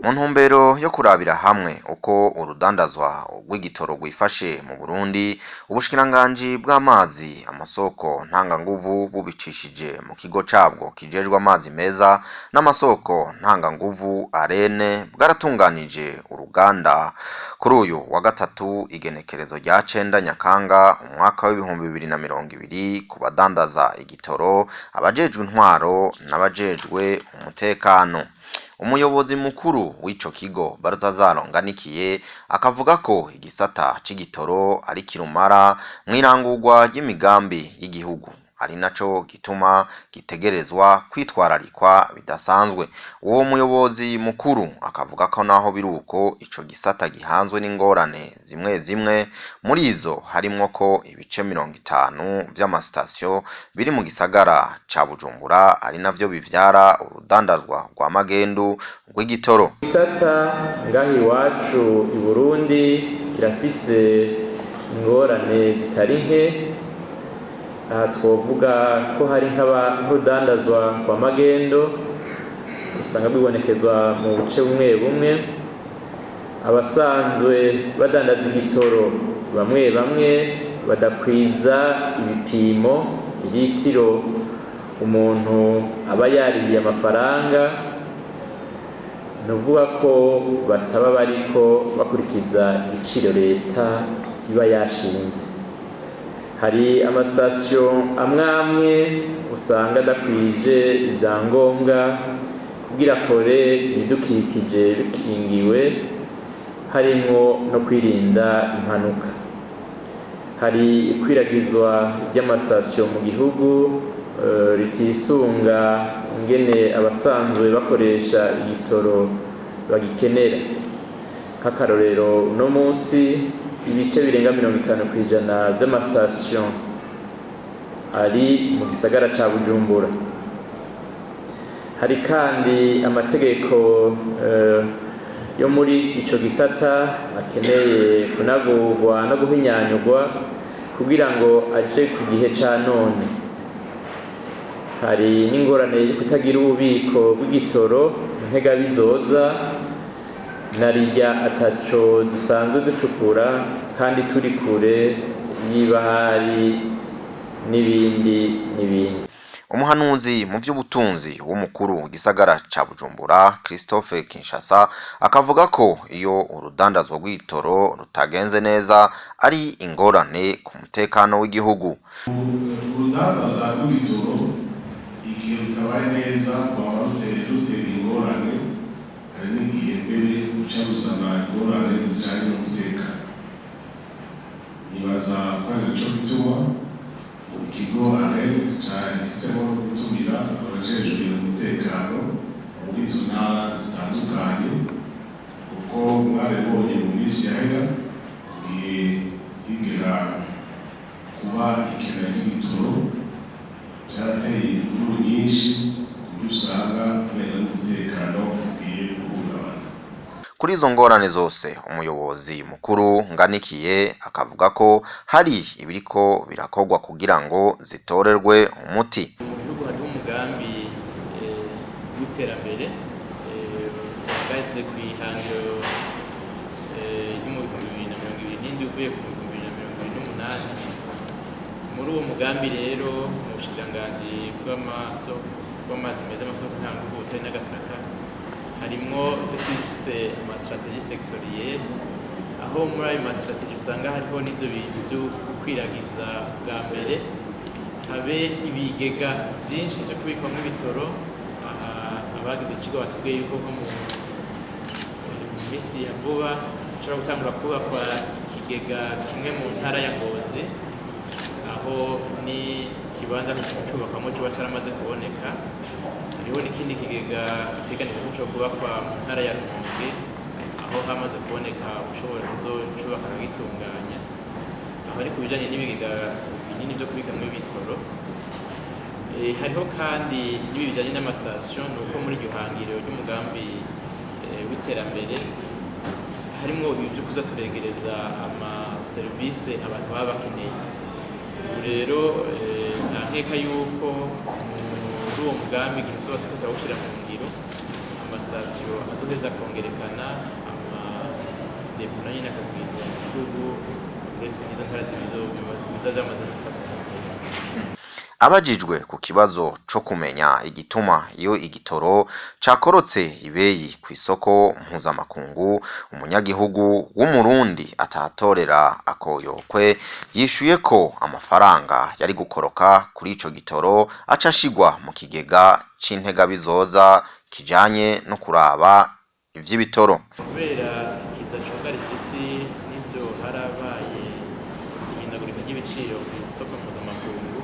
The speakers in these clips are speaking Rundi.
Mu ntumbero yo kurabira hamwe uko urudandazwa rw'igitoro rwifashe mu Burundi, ubushikiranganji bw'amazi, amasoko ntanganguvu bubicishije mu kigo cabwo kijejwe amazi meza n'amasoko ntanganguvu ARENE, bwaratunganije uruganda kuri uyu wa gatatu, igenekerezo rya 9 Nyakanga umwaka w'2020, ku badandaza igitoro, abajejwe intwaro n'abajejwe umutekano. Umuyobozi mukuru w'ico kigo, Balthazar Nganikiye, akavuga ko igisata c'igitoro ari kirumara mw'irangurwa ry'imigambi y'igihugu, ari naco gituma gitegerezwa kwitwararikwa bidasanzwe. Uwo muyobozi mukuru akavuga ko naho biruko, ico gisata gihanzwe n'ingorane zimwe zimwe. Muri izo harimwo ko ibice 50 vy'amasitasiyo biri mu gisagara ca Bujumbura ari navyo bivyara urudandazwa rwa magendu rw'igitoro. Igisata ngaha iwacu i Burundi kirafise ingorane zitari nke. Aha twovuga ko hari nk'urudandazwa rwa magendo usanga rwibonekezwa mu buce bumwe bumwe, abasanzwe badandaza igitoro bamwe bamwe badakwiza ibipimo, iritiro umuntu aba yariye amafaranga, ni ukuvuga ko bataba bariko bakurikiza ibiciro leta iba yashinze. Hari amasitasiyo amwe amwe usanga adakwije ibyangombwa kugira akore ibidukikije bikingiwe, harimwo no kwirinda impanuka. Hari ikwiragizwa ry'amasitasiyo mu gihugu ritisunga ingene abasanzwe bakoresha igitoro bagikenera. Nk'akarorero, uno munsi ibice birenga 50% vy'amasitasiyo ari mu gisagara ca Bujumbura. Hari kandi amategeko yo muri ico gisata akeneye kunagurwa no guhinyanyurwa kugira ngo aje ku gihe ca none. Hari n'ingorane yo kutagira ububiko bw'igitoro ntegabizoza, na rirya ataco dusanzwe ducukura kandi turi kure y'ibahari, n'ibindi n'ibindi. Umuhanuzi mu vy'ubutunzi w'umukuru w'igisagara ca Bujumbura, Christophe Kinshasa, akavuga ko iyo urudandazwa rw'igitoro rutagenze neza ari ingorane ku mutekano w'igihugu. Urudandaza rw'igitoro igihe rutabaye neza rwaba rutera ingorane. Hari n'igihe mbere ruca ruzana ingorane zijanye n'umutekano. Nibaza ko ari naco gituma ikigo ARENE cahisemo no gutumira abajejwe umutekano muri izo ntara zitandukanye, kuko mwarabibonye mu minsi yahera, igihe higera kuba ikena ry'igitoro, vyarateye inkuru nyinshi ku buryo usanga umenga n'umutekano ugiye guhungabana. Kuri izo ngorane zose, umuyobozi mukuru Nganikiye akavuga ko hari ibiriko birakorwa kugira ngo zitorerwe umuti. Mu gihugu hariho umugambi w'iterambere uhagaze ku ihangiro ryo mu 2027 uvuye ku 2028. Muri uwo mugambi rero, mu bushikiranganji bw'amazi meza, amasoko ntanguvu, ubutare n'agataka, harimwo ibyo twise ama stratégies sectorielles, aho muri ayo ma stratégies usanga hariho n'ivyo bintu vyo gukwiragiza. Bwa mbere habe ibigega vyinshi vyo kubikwamwo ibitoro. Aha abagize ikigo batubwiye yuko nko mu minsi ya vuba hashobora gutangura kubakwa ikigega kimwe mu ntara ya Ngozi, aho ni ikibanza cubakwamo coba caramaze kuboneka. Hariho n'ikindi kigega giteganijwe ko cokubakwa mu ntara ya Rumonge, aho hamaze kuboneka ushobora kuzocubaka akagitunganya. Aho ari ku bijanye n'ibigega binini vyo kubikamwo ibitoro. Hariho kandi n'ibi bijanye n'amasitasiyo. Ni uko muri iryo hangiro ry'umugambi w'iterambere harimwo ibi vyo kuza turegereza amaserivisi abantu baba bakeneye. Ubu rero nta nkeka yuko muri uwo mugambi, igihe tuzoba turiko turawushira mu ngiro, Amasitasiyo azoheza akongerekana, amadepo nayo nyene akagwizwa mu gihugu, uretse n'izo ntara zibiri biza vyamaze gufata intumbero. Abajijwe ku kibazo co kumenya igituma iyo igitoro cakorotse ibeyi kw'isoko mpuzamakungu umunyagihugu w'Umurundi atahatorera akoyokwe, yishuye ko amafaranga yari gukoroka kuri ico gitoro aca ashigwa mu kigega c'integabizoza kijanye no kuraba ivy'ibitoro. Kubera iki kiza cugarije isi n'ivyo, harabaye ihindagurika ry'ibiciro kw'isoko mpuzamakungu,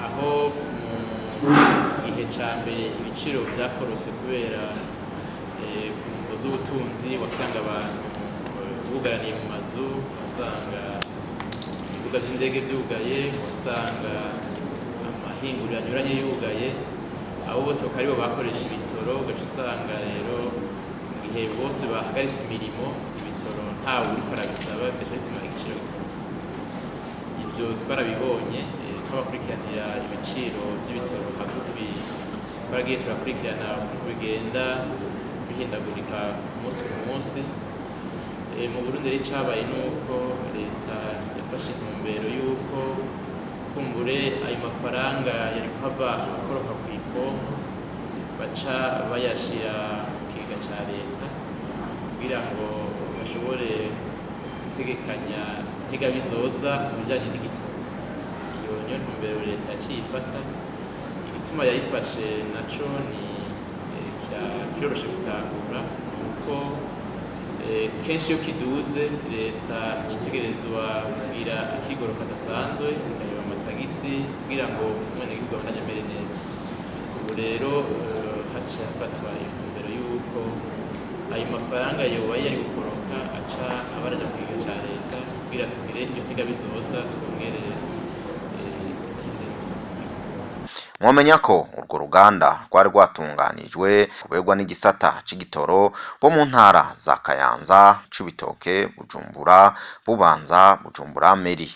aho mu gihe ca mbere ibiciro vyakorotse kubera ku mvo z'ubutunzi, wasanga abantu bugaraniye mu mazu, wasanga ibibuga vy'indege vyugaye, wasanga amahinguriro anyuranye yugaye, abo bose bakaba aribo bakoresha ibitoro. Ugaca usanga rero mu gihe bose bahagaritse imirimo, ibitoro ntawe uriko arabisaba, bigaca bituma igiciro gikoroka. Ivyo twarabibonye nk'abakurikiranira ibiciro vy'ibitoro hagufi, twaragiye turakurikirana ukuntu bigenda bihindagurika ku munsi ku munsi. Mu Burundi rero icabaye nuko leta yafashe intumbero y'uko kumbure ayo mafaranga yari kuhava akoroka kw'ipompo baca bayashira mu kigega ca leta kugira ngo bashobore gutegekanya ntegabizoza mu bijanye n'igitoro. Iyo niyo ntumbero leta yaciye ifata. Igituma yayifashe naco ni kiroroshe gutahura, nuko kenshi iyo kiduze leta icitegerezwa kugira akigoro kadasanzwe, igaheba amatagisi kugira ngo umwenegihugu abandanye amere neza. Ubu rero haciye hafatwa intumbero y'uko ayo mafaranga yoba yari gukoroka aca abaraja mu kigega ca leta kugira tugire iyo ntegabizoza, twongere dusubize ubutunzi bw'igihugu. Mwomenya ko urwo ruganda rwari rwatunganijwe kuberwa n'igisata c'igitoro bo mu ntara za Kayanza, Cibitoke, Bujumbura, Bubanza, Bujumbura Meri.